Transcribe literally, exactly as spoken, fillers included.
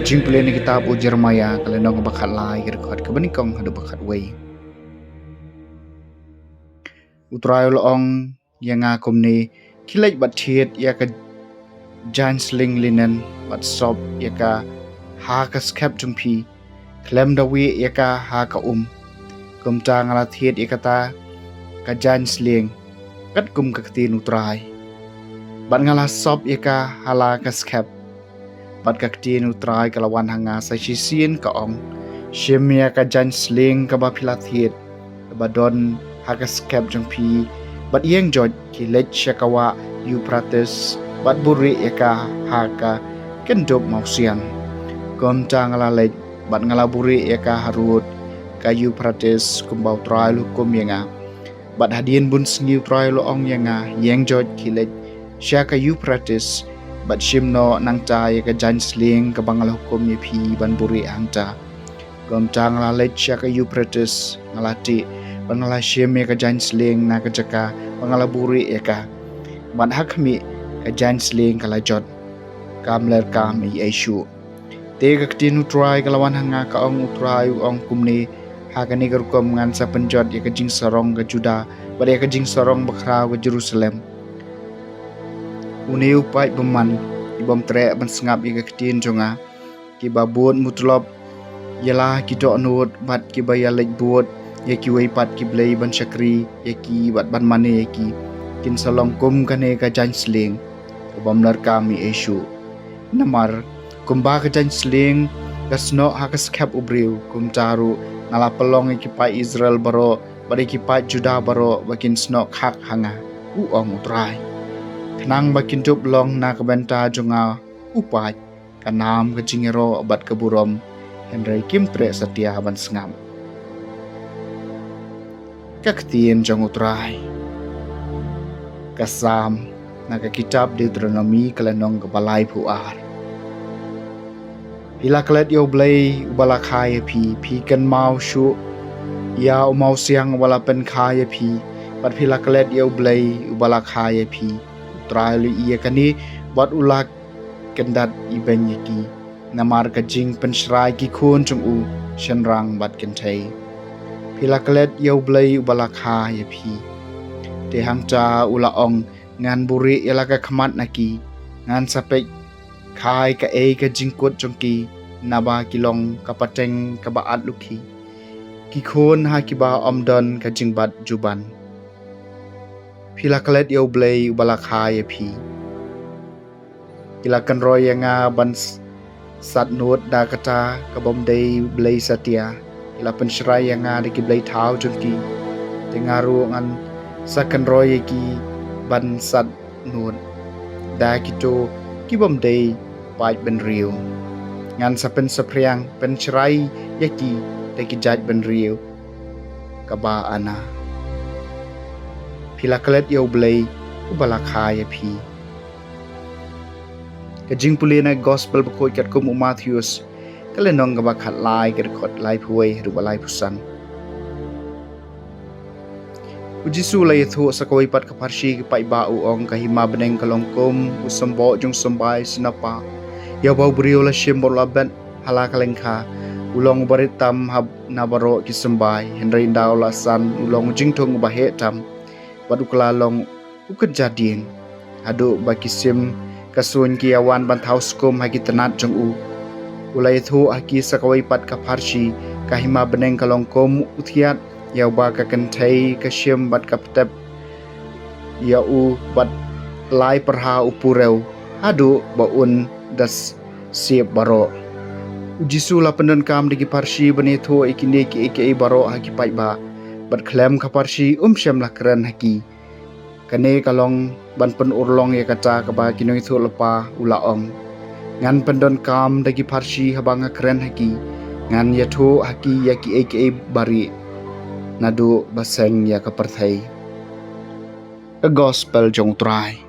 Jingpule na kitab u Jeremiah, ka lynnong ba khatlai, ka dkhot kaba nyngkong haduh ba khatwei. U Trai u la ong ïa nga kumne: Khie leit bad thied ïa ka jaiñ slieng linen bad sop ïa ka ha ka skep jong phi, khlem da wieh ïa ka ha ka um. Kumta nga la thied ïa kata ka jaiñ slieng katkum ka ktien u Trai, bad nga la sop ïa ka ha la ka skep. Bad ka ktien u Trai ka la wan ha nga sa shisien, ka ong: Shim ïa ka jaiñ slieng kaba phi la thied, kaba don ha ka skep jong phi, bad ïeng joit, khie leit sha ka wah Euphrates bad buhrieh ïa ka ha ka kyndop mawsiang. Kumta nga la leit bad nga la buhrieh ïa ka harud ka Euphrates, kumba u Trai u la hukum ïa nga. Bad hadien bun sngi u Trai u la ong ïa nga: Ïeng joit, khie leit sha ka Euphrates bad shim noh nangta ïa ka jaiñ slieng kaba nga la hukum ïa phi ban buhrieh hangta. Kumta nga la leit sha ka Euphrates, nga la tih bad nga la shim ïa ka jaiñ slieng na ka jaka ba nga la buhrieh ïa ka. Bad ha khmih, ka jaiñ slieng ka la jot, kam ler kam ei ei shuh. Te ka ktien u Trai ka la wan ha nga, ka ong: U Trai u ong kumne: Ha kane ka rukom ngan sa pynjot ïa ka jingsarong ka Judah bad ïa ka jingsarong bakhraw ka Jerusalem. Une u paid bymman, ki bym treh ban sngap ïa ka ktien jong nga, kiba bud mutlop ïa la ki dohnud bad kiba ïaleit bud ïa kiwei pat ki blei ban shakri ïa ki bad ban mane ïa ki, kin sa long kum kane ka jaiñ slieng, ka bym ler kam ei ei shuh. Namar kumba ka jaiñ slieng ka snoh ha ka skep u briew, kumta ruh nga la pynlong ïa ki paid Israel baroh bad ïa ki paid Judah baroh ba kin snoh khak ha nga, u ong u Trai, khnang ba kin dup long na ka bynta jong nga u paid ka nam ka jingïaroh bad ka burom, hynrei kim treh satia ban sngap. Ka ktien jong u Trai. Ka Salm na ka kitab Deuteronomi, ka lynnong kaba laiphew ar. Phi la klet ïa U Blei uba la kha ïa phi, phi kynmaw shuh ïa u mawsiang uba la pynkha ïa phi, bad phi la klet ïa U Blei uba la kha ïa phi. U Trai u la ïohi ïa kane bad u la kyndat ibeiñ ïa ki, namar ka jingpynshrai ki khun jong u shynrang bad kynthei. Phi la klet ïa U Blei uba la kha ïa phi. Te hangta u la ong: Ngan buhrieh ïa la ka khmat na ki, ngan sa peit khai kaei ka jingkut jong ki, naba ki long ka pateng kaba at lukhi, ki khun ha kiba ym don ka jingbat juban. Phi la klet ïa U Blei uba la kha ïa phi. Ki la kynroi ïa nga ban s-, sat nud da kata ka bym dei blei satia. Ki la pynshrai ïa nga da ki blei thaw jong ki. Te nga ruh ngan sa kynroi ïa ki ban sat nud da kito ki bym dei paid bynriew. Ngan sa pynsaphriang pynshrai ïa ki da ki jait bynriew kaba ana. Phi la klet ïa U Blei uba la kha ïa phi. Ka jingpule na Gospel bakhuid katkum u Mathaios, ka lynnong kaba khatlai, ka dkhot laiphew wei haduh ba laiphew san. U Jisu u la ïathuh sa kawei pat ka pharshi ki paidbah, u ong: Ka hima bneng ka long kum u symboh jong u symbai shnapa, ïa uba u briew u la shim bad u la bet ha la ka lyngkha. U long uba rit tam ha na baroh ki symbai, hynrei ynda u la san u long u jingthung uba heh tam, bad u kylla long u kynja dieng, haduh ba ki sim ka suiñ ki ïawan ban thaw skum ha ki tnat jong u. U la ïathuh ha ki sa kawei pat ka pharshi: Ka hima bneng ka long kum u thiat, ïa uba ka kynthei ka shim bad ka ptep ïa u bad lai pyrha u purew, haduh ba un da s-, siep baroh. U Jisu u la pyndonkam da ki pharshi ban ïathuh ïa kine kiei kiei baroh ha ki paidbah, bad khlem ka pharshi um shym la kren ha ki. Kane ka long ban pynurlong ïa kata kaba ki nongïathuhlypa, u la ong: Ngan pyndonkam da ki pharshi haba nga kren ha ki, ngan ïathuh ha ki ïa kiei kiei barieh, naduh ba seng ïa ka pyrthei. Ka Gospel jong u Trai.